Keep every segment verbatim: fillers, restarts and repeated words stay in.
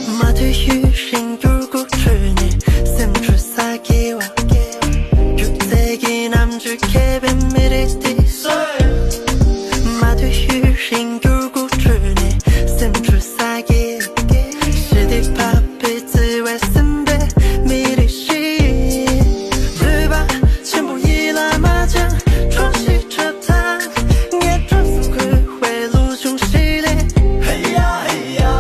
མ་ཐུལ་ཤུལ་ཤིང་འགྱུར་ཁུག་ཁྲོད་ནས་སེམས་འཁྲུལ་ས་སྐྱེ་བ། སྒྱུ་རྩལ་གྱི་རྣམ་འགྱུར་མཁས་པའི་མི་རིགས་འདི། མ་ཐུལ་ཤུལ་ཤིང་འགྱུར་ཁུག་ཁྲོད་ནས་སེམས་འཁྲུལ་ས་སྐྱེ་བ། ཞི་བདེ་འཕགས་པའི་བརྩེ་བས་ཟིན་པའི་མི་རིགས་ཤིག་འདོད་པ་ཆེན་པོ་ཡིད་ལ་མ་བཅངས། གྲོགས་ཤིག་འཁྲབ་ཐལ། ངས་སྤྲོ་སེམས་འཁོལ་བའི་ལོ་ཆུང་ཞིག་ལས། ཧེ་ཡ་ཧེ་ཡ།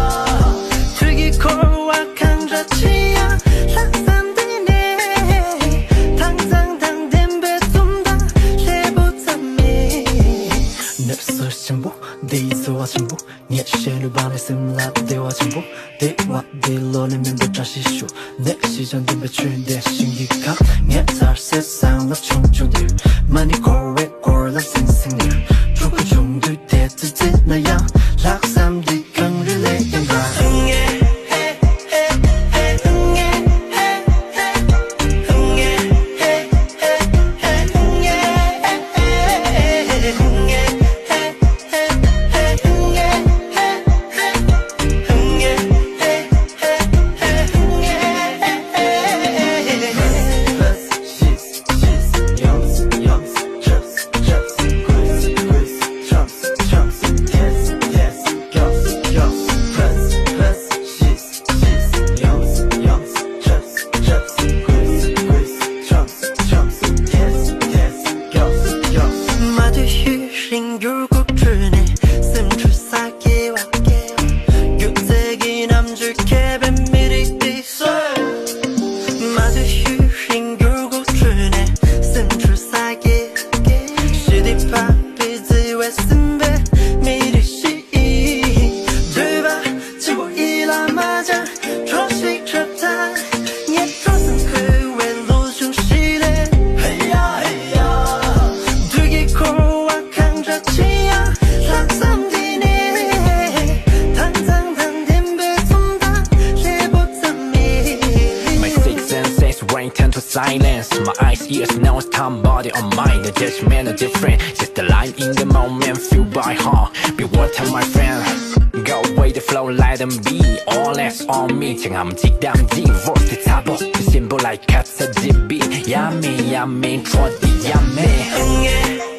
དུས་ཀྱི་འཁོར་བ་གང་འདྲ་ཕྱིན་ཡང་། ལྷག་བསམ་འདི་ནས་དྭངས་གཙང་དང་ལྡན་པའི་འཛུམ་མདངས་ལྷེབ་པོ་ཙམ་མེད། གནས་ས་ཆེན་པོ་འདི་ཡི་བརྩེ་བ་ཆེན་པོ། ངས་ཞལ་ལུས་པ་ནས་སེམས་ལ་བདེ་བ་ཆེན་པོ། བདེ་བ་འདི་ལོ་ནས་མིན་པར་བཀྲ་ཤིས་ཤོག་ནས་ཞི་བྱང་ལྡན་པའི་ཆོས་འདི་ཞིང་གི་ཁ། ངས་ཚར་སེ་བསམ་བློ་ཆུང་ཆུང་འདིར། མ་ཎི་འཁོར་བའི་སྐོར་ལ་ཟིང་ཟིང་འདིར། འཁྲུག་པ་བྱུང་དུས་དེ་ཙི་ཙི་ན་ཡང་། ལྷག་བསམ་འདི་གངས་རི་ལས་ཀྱང་དགའ། མ་ཐུལ་ཤུལ་ཤིང་འགྱུར་ཁུག་ཁྲོད་ནས་སེམས་འཁྲུལ་ས་སྐྱེ་བ། སྒྱུ་རྩལ་གྱི་རྣམ་འགྱུར་མཁས་པའི་མི་རིགས་འདི། མ་ཐུལ་ཤུལ་ཤིང་འགྱུར་ཁུག་ཁྲོད་ནས་སེམས་འཁྲུལ་ས་སྐྱེ། ཞི་བདེ་འཕགས་པའི་བརྩེ་བས་ཟིན་པའི་མི་རིགས་ཤིག་འདོད་པ་ཆེན་པོ་ཡིད་ལ་མ་བཅངས། གྲོགས་ཤིག་འཁྲབ་ཐལ། ངས་སྤྲོ་སེམས་འཁོལ་བའི་ལོ་ཆུང་ཞིག་ལས། ཧེ་ཡ་ཧེ་ཡ། དུས་ཀྱི་འཁོར་བ་གང་འདྲ་ཕྱིན་ཡང་། ལྷག་བསམ་འདི་ནས་དྭངས་གཙང་དང་ལྡན་པའི་འཛུམ་མདངས་ལྷེབ་པོ་ཙམ་མེད། My six senses ring turned to silence. My eyes, ears, nose, tongue, body, or mind. The judgment are different. Just the line in the moment, fueled by heart. Be water, my friend. Go with the flow, let them be. All eyes on me. 지금 직담지. Voice the table. The symbol like cat's a G B. Yummy, yummy, try the yummy.